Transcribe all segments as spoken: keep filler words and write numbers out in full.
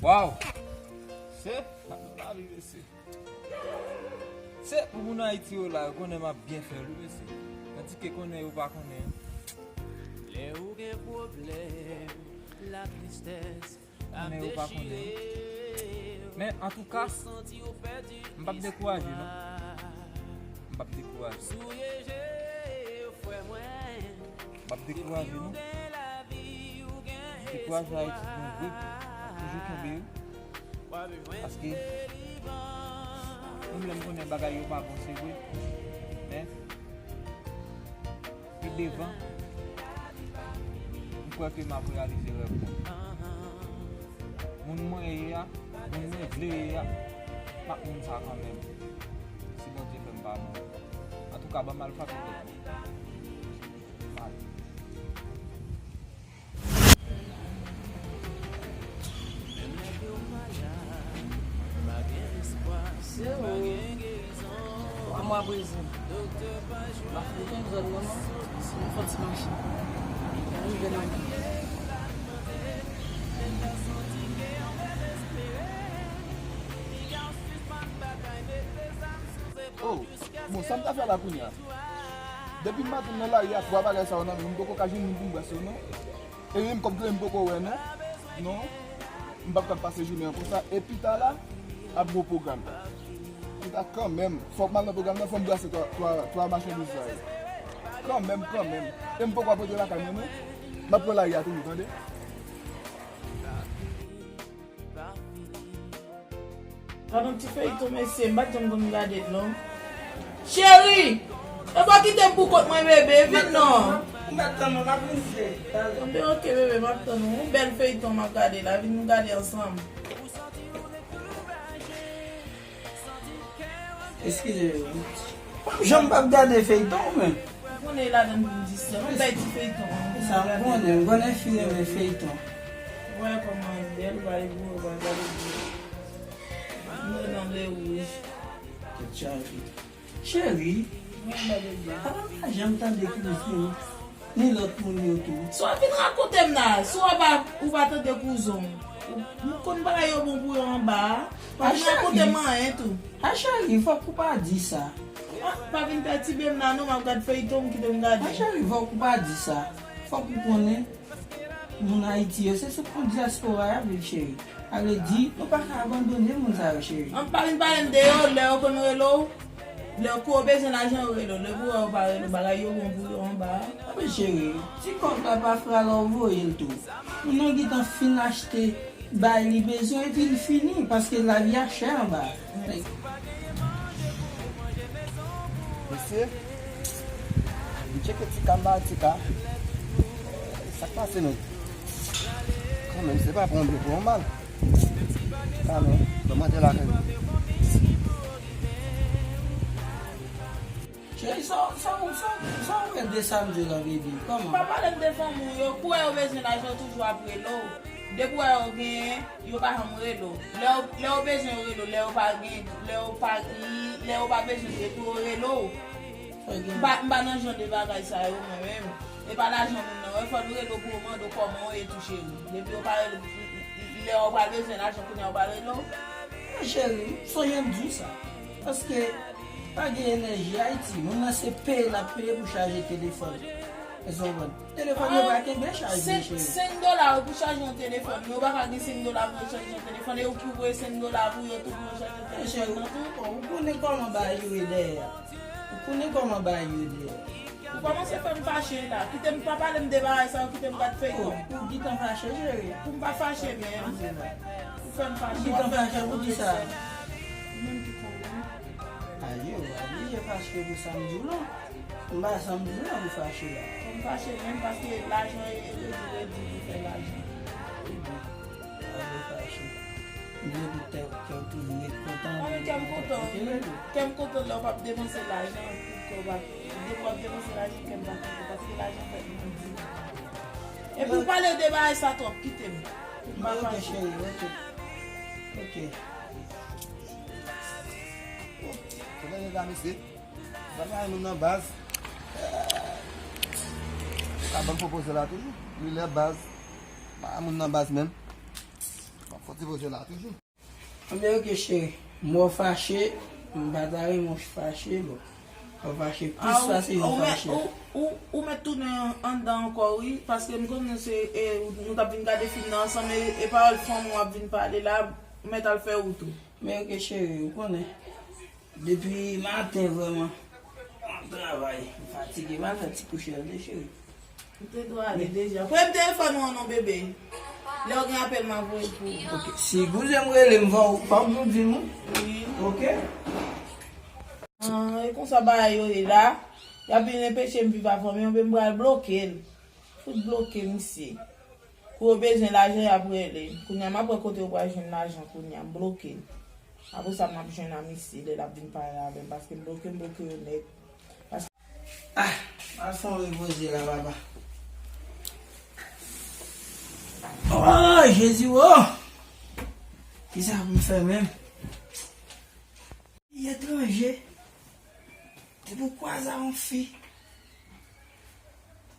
Waw! Se, sa nou lavi, mesye. Se pou moun Ayiti yo la, yo konnen m ap byen fè l, wi, mesye. Tandike konnen yo pa konnen. Lè ou gen pwoblèm, latristès ap dechire w. Men, antouka, m p ap dekouraje, non. M p ap dekouraje. M p ap dekouraje, non. Dekouraje Ayiti, non, vre. M ap toujou kenbe yo. Paske, menm lè m konnen bagay yo pa bon, se vre. Men, pi devan, m kwè ke m ap reyalize rèv mwen. Moun mwen ye a, moun mwen vle ye a, m ap moun sa kanmenm. Si Bondye fè m pa moun. Antouka, ban m al frape tèt mwen. M ale. Yo, twa mwa aprezan. M ap fouke zòn nan, non. M fè ti mache. M rive nan. Oh, bon, sa m ta fè la kounye a? Depi maten m nan lari a, twa bagay sa yo nan men m, m poko ka jwenn moun pou m brase yo, non. E menm kòb kredi m poko wè, non. Non. M p ap ka pase jounen an konsa. E pita la, ap gen yon pwogram. Pita kanmenm, fòk m al nan pwogram nan, fò m brase twa, twa, twa machandiz sa yo. Kanmenm, kanmenm. E m poko ap rantre lakay mwen, non. M ap pran lari a toujou, tande. Gad yon ti feyton, mesye, m pa t janm konn gade l, non. Cheri! E pa kite m pou kont mwen, bebe, vin non. M pa t tann ou, m ap vin vre. Talè. Ebyen, oke, bebe, m ap tann ou. Yon bèl feyton m ap gade la, vin nou gade ansanm. Eskize, m janm p ap gade feyton, men. Ou konnen e ladan pou m distrè. Yon bèl ti feyton. Sa m konnen, m konnen fi renmen feyton. Ou wè kòman e bèl, ou pral gwo, ou pral gade gwo. Nou nan le wouj. Tèt chaje. Cheri, mwen pa janm tande kouzin ni lòt moun yo tou. Sa w vin rakonte m la, si w pa, ou pa tande kouzon w. Ou, ou konn bagay yo bon pou yo anba a. Pa vin rakonte m anyen tou. A cheri, fòk ou pa di sa. Ah, pa vin pètibe m la non, m ap gad feyton, kite m gade. A cheri, fòk ou pa di sa. Fòk ou konnen. Moun Ayiti yo, se sou kont dyaspora y ap viv, cheri. Sa vle di, nou pa ka abandone moun sa yo, cheri. An pa vin pale m de yo, lè yo konn rele w, lè yo kou yo bezwen lajan, yo rele w. Lè pou wè yo pa rele w, bagay yo bon pou yo anba a. Anben, cheri, ti kòb la pa fra lè w voye l tou. Moun nan gentan fin achte bay li bezwen, epi l fini, paske lavi a chè anba a. Mesye, m tcheke ti ka m ba ti ka. Sa k pase menm? Kanmenm, se pa pou yon byen, pou yon mal. Kanmenm, ban m antre lakay mwen. Cheri, sa, sa, sa, sa w wè de sa m di w la, baby? Kòman? Pa pale m de fanmi w yo. Kou wè yo bezwen lajan, yo toujou ap rele w. Depi w wè yo genyen, yo pa janm rele w. Lè yo, lè yo bezwen, yo rele w. Lè yo pa gen, lè yo pa, lè yo pa bezwen, se pou yo rele w. M pa, m pa nan jan de bagay sa yo, mwen menm. E pa lajan moun nan wè, fò l rele w pou yo mande w kòman w ye tou, cheri. Depi yo pa rele w, lè yo pral bezwen lajan, kounye a yo pral rele w. Cheri, sonje m di w sa. Paske pa gen enèji Ayiti. Moun nan se peye l ap peye pou chaje telefòn. Èske w konprann? Telefòn yo pa kenbe chaj vre, cheri. Senk dola pou chaje yon telefòn. Men ou pa ka gen senk dola pou yo chaje yon telefòn. E ou ki voye senk dola pou yo tou pou yo chaje telefòn nan tou. Bon, ou konnen kòman bagay yo ye dèyè a. Ou konnen kòman bagay yo ye dèyè a. Ou kòmanse fè m fache la. Kite m, pa pale m de bagay sa yo, kite m gad feyton. Oh, ou gentan fache, cheri? Pou m pa fache menm. Ou fè m fache. Ou gentan fache pou kisa? Ou menm ki konnen. Ayo, ayo, fache pou sa m di w la. M pa sa m di w la, ou fache la. Ou fache menm paske lajan e, e, e, e di pou fè lajan. Ebyen, pa vle fache. M vle pou kè, kè w toujou ret kontan. Mwen, kè m kontan. Kè m kontan lè w p ap depanse lajan, pou kè w pa, depi w ap depanse lajan, kè m pa kontan, paske lajan fè m di. Epi w pale de bagay sa twòp, kite m. M pa fache. Ok, cheri, ok. Ok. Kòman e la, mesye? Sa pa moun nan baz. Ou ka ban m pwopoze la toujou. Li lè baz. Pa moun nan baz menm. Bon, fò Ti poze la toujou. Anben, oke, cheri. M wè w fache, m pa ta renmen w fache, bon. Ou fache plis pase yon fache. Ou, ou, ou mèt tounen anndan ankò, wi, paske m konnen se, e, nou t ap vin gade fim nan ansanm, e, e pawòl fanm w ap vin pale la, ou mèt al fè wout ou. Men oke, cheri, ou konnen. Depi maten, vrèman, m ap travay, m fatige, m al fè ti kouche tande, cheri. M te dwe ale deja. Premye telefòn ou an non, bebe. Lè w gen apèl, m a voye pou ou. Ok, si kouzen m rele m, fò w, fò w di m, wi. Ok. Ah, e konsa bagay yo ye la. Y ap vin enpeche m viv avè w, men m pral bloke l. Fout bloke misye. Kou yo bezwen lajan, y ap rele. Kounye a, m ap wè kote yo pral jwenn lajan kounye a, m bloke l. Apre sa, m ap jwenn a misye lè l ap vin pale avè m, paske m bloke, m bloke yo nèt. Paske... Ah, m al fè yon repoze la, papa. Oh, Jezi, oh! Kisa pou m fè menm? Peyi etranje, depi w kwaze a yon fi,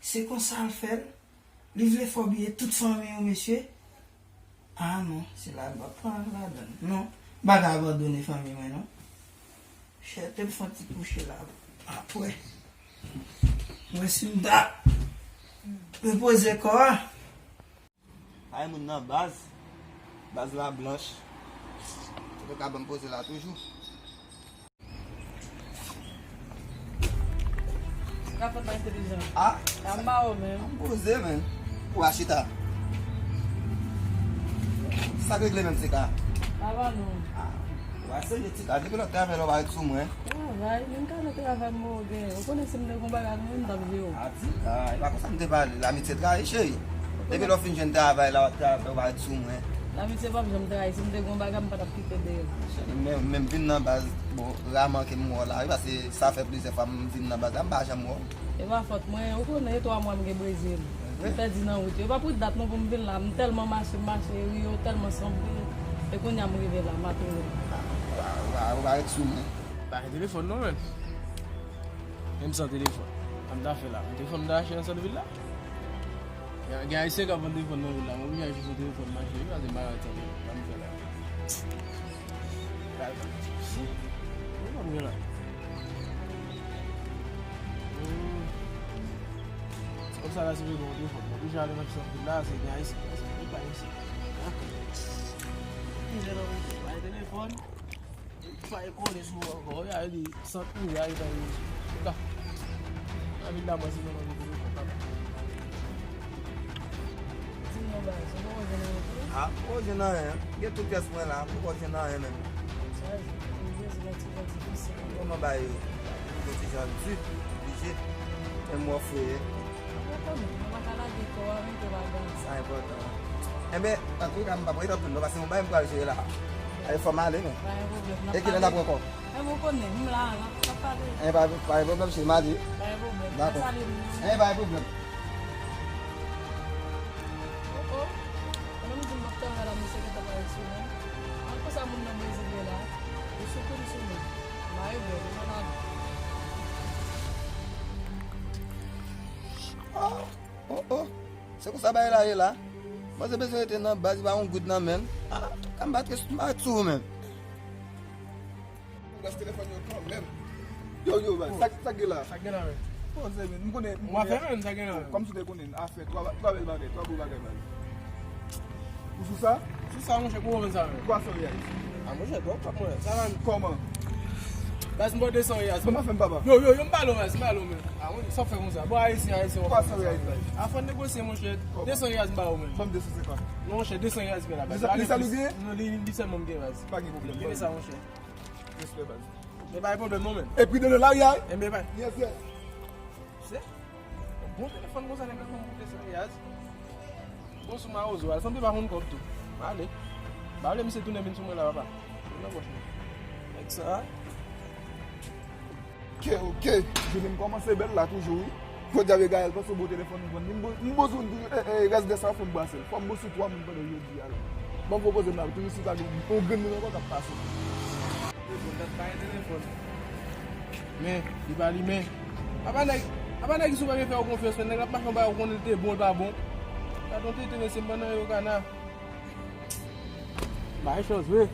se konsa l fè l. Li vle fè w bliye tout fanmi w, mesye. Ah non, se la l va pran ladan l. Non, m pa ka abandone fanmi mwen, non. Chète m fè yon ti kouche la. Apre, mwen si m ta repoze kò a. Ay moun nan baz. Baz la blanch. Ou te ka ban m poze la toujou. Sa fèt pa entelijan. Ah? Sa m ba ou menm. An poze, men. Ou a chita. Sa k regle menm, se ka? Sa va non. Ah, ou a serye, ti ka. Depi lòt travay la, ou pa ret sou mwen. Travay? Men m ka nan travay m wè w gen. Ou konnen si m te gon bagay, nou menm, m t ap jere w. Ah, ti ka. E pa konsa m te pale. Lamitye trayi, cheri. Depi lè w fin jwenn travay la, w ap travay, ou pa ret sou mwen. Lamitye p ap janm trayi. Si m te gon bagay, m pa t ap kite dèyè. Cheri, men, men m vin nan baz, bon, raman ke m wè w la, wi, paske sa fè plizyè fwa m vin nan baz la, m pa janm wè w. E pa fòt mwen, ou konnen, gen twa mwa m gen Brezil. M pèdi nan wout yo. E pa pou dat non pou m vin la. M tèlman mache, m mache, ri yo tèlman sanble. E kounye a m rive la, m ateri. Ou pa, ou pa, ou pa ret sou mwen. Pa gen telefòn non, menn. Menm san telefòn. Sa m ta fè la? Telefòn m ta achte nan sant vil la? Gen, gen Ayisyen k ap vann telefòn nan vil la. Mwen oblije achte yon telefòn mache, wi, paske m pa ka ret san telefòn. Sa m fè la? Sa m fè la? Se konsa la, se vre, gen yon telefòn. Mwen oblije ale nan sant vil la, se gen Ayisyen. Paske m pa Ayisyen. Mizè nan mizè. Pa gen telefòn. Fwa e kole sou ou ankò, wi, a di, sant mizè a, li bay mizè. Chita. Nan vil la, mwen, se mwen, mwen, mwen, mwen, papa. Di m non, baz, ou poko jwenn anyen tou? Ah, m poko jwenn anyen. M gen tout pyès mwen la, m poko jwenn anyen menm. Sa, mwen bezwen yon ti jan difisil. Kòman bagay yo? Yon ti jan di, oblije. Menm mwen frè. Enpòtan, mwen pa ka lage kò a, mete bagay. Sa enpòtan. Enben, antouka, m p ap ret anpil non, paske yon bagay m pral jere la. Ay, fò m ale, men. Pa gen pwoblèm, n ap pale. E kilè n ap wè kò? Enben, ou konnen, m la, n ap, n ap pale. Enben, pa, pa gen pwoblèm, cheri, m ale. Pa gen pwoblèm. Dakò. Enben, pa gen pwoblèm. Oh, oh. Pandan m di m p ap travay la, misye gentan parèt sou mwen. An konsa moun nan Brezil ye la. Li sou kou, li sou mwen. M a regle, li nan lavi. Oh, oh, oh. Se konsa bagay la ye la. Manzè bezwen rete nan baz, li pa yon goud nan men l. Ah, kanm pa trè sou, pa sou ou menm. Plas telefòn yo kanmenm. Yo, yo, baz, sa, sa k gen la? Sa k gen la, men? Bon, se, m konnen, m konnen. Ou pa fè menm, sa k gen la, men? Kòmsi w te konnen, afè, twa, twa bèl bagay, twa gwo bagay, baz. Ou sou sa? Sou sa, monchè, kòman sa, men? Twa san reyal. Ah, monchè, bon, kòman sa, men? Kòman? Baz, m ba w de san reyal. Bon, pa fè m papa. Yo, yo, yo, m pale w, baz, m pale w, men. Ah, monchè, sa w fè konsa? Bon, Ayisyen, Ayisyen, twa san reyal, baz. Ah, fò n negosye, monchè. Kòman? De san reyal, m ba w, men. Ban m de san senkant. Non, monchè, de san reyal, men la, baz. Li sa, li sa li gen? Non, li, li sèl mwen m gen, baz. Pa gen pwoblèm. Gade sa, monchè. Respè, baz. Men pa gen pwoblèm non, men. Epi de dola, wi, ay. Enben, bay. Yes, yes. Se yon bon telefòn konsa, nèg la konn moute san reyal. Bon, sou mawozo, al sanble pa konn kòb tou. M ale. M pa vle misye tounen vin sou mwen la, papa. Vin nan pòch mwen. Nèg sa. Ok, ok. Jounen m kòmanse bèl la toujou, wi. Podyab e Gaël, panse w bon telefòn m jwenn li. M bo-, m bezwen l toujou. E, e, rès de sa, fò m brase l. Fò m bon sou twa moun pandan jodi a la. Ban m pwopoze m la, toujou si pa gen yon grenn moun ankò k ap pase. Telefòn, dat pa gen telefòn. Men, li pa limen. Apa nèg, apa nèg isi w pa gen fè yo konfyans, men nèg la ap mache yon bagay, ou konnen li te bon, li pa bon. Gad yon tete, mesye, m pandan yo kana. Bay chans vre.